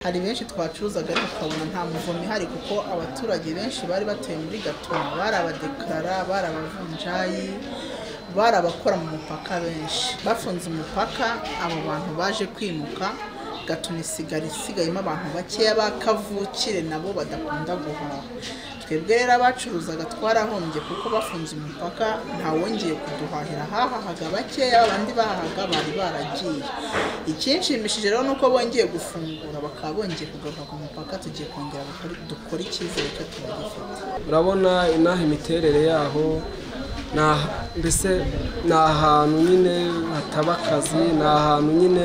Hari benshi twacuruzaga ariko ukabona nta muvumo ihari, kuko abaturage benshi bari batuye muri Gatuna bari abadekarara, bari abavunjayi, bari abakora mu mupaka benshi. Bafunze umupaka, abo bantu baje kwimuka, Gatuna isigara isigayemo abantu bakeya ba kavukire nabo badakunda guhaha. Twebwe rero abacuruzaga twarahombye kuko bafunze umupaka, ntawongeye kuduhahira, hahahaga bakeya, abandi bahahaga bari baragiye. Ikinshimishije rero nuko bongeye gufungura, bakaba bongeye kugaruka ku mupaka, tugiye kongera dukora icyizere cyo turagifite. Urabona inaha imiterere yaho, mbese ni ahantu nyine hataba akazi, ni ahantu nyine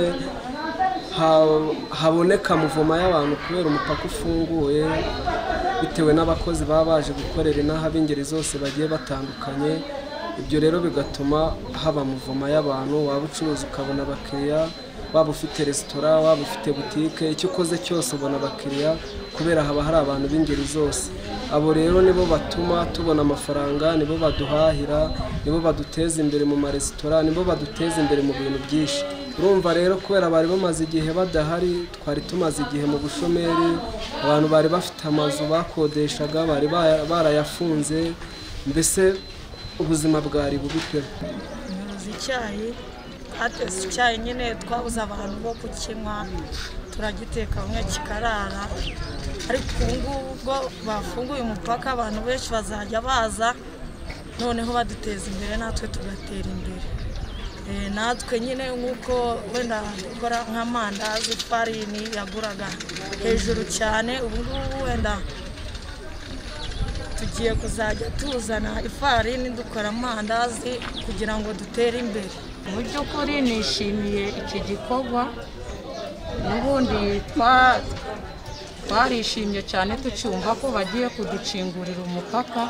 haboneka muvoma y'abantu kubera umupaka ufunguye, bitewe n'abakozi baba baje gukorera inaha b'ingeri zose bagiye batandukanye. Ibyo rero bigatuma haba muvoma y'abantu, waba ucuruza ukabona abakiriya, waba ufite resitora, waba ufite butike, icyo ukoze cyose ubona abakiriya kubera haba hari abantu b'ingeri zose. Abo rero nibo batuma tubona amafaranga, nibo baduhahira, nibo baduteza imbere mu maresitora, nibo baduteza imbere mu bintu byinshi. Urumva rero kubera bari bamaze igihe badahari, twari tumaze igihe mu bushomeri, abantu bari bafite amazu bakodeshaga bari barayafunze, mbese ubuzima bwari bubi pe. Icyayi twatetse icyayi nyine twabuze abantu bo kukinywa, turagiteka bamwe kikarara, ariko ubu ngubu ubwo bafunguye umupaka abantu benshi bazajya baza, noneho baduteza imbere natwe tugatera imbere. Natwe nyine nk'uko wenda dukora nk'amandazi, ifarini yaguraga hejuru cyane, ubu ngubu wenda tugiye kuzajya tuzana ifarini dukora amandazi kugira ngo dutere imbere. Mu by'ukuri nishimiye iki gikorwa, n'ubundi twarishimye cyane tucyumva ko bagiye kuducingurira umupaka,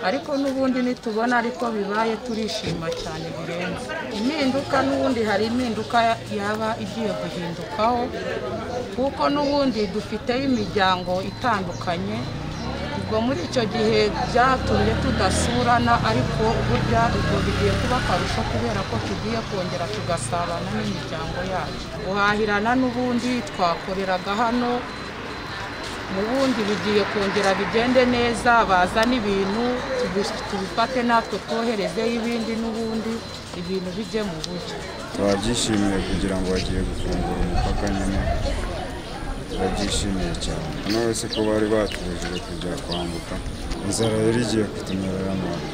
ariko n'ubundi nitubona ariko bibaye turishima cyane birenze. Impinduka n'ubundi hari impinduka yaba igiye guhindukaho, kuko n'ubundi dufiteyo imiryango itandukanye. Ubwo muri icyo gihe byatumye tudasurana, ariko burya ubwo bigiye kuba akarusho kubera ko tugiye kongera tugasabana n'imiryango yacu. Guhahirana n'ubundi twakoreraga hano, n'ubundi bigiye kongera bigende neza, bazana ibintu tubifate natwe twoherezeyo ibindi, n'ubundi ibintu bijye mu buryo. Turabyishimiye kugira ngo bagiye gufungura umupaka nyine, turabyishimiye cyane. None se ko bari batubujije kujya kwambuka, inzara yari igiye kutumerera nabi.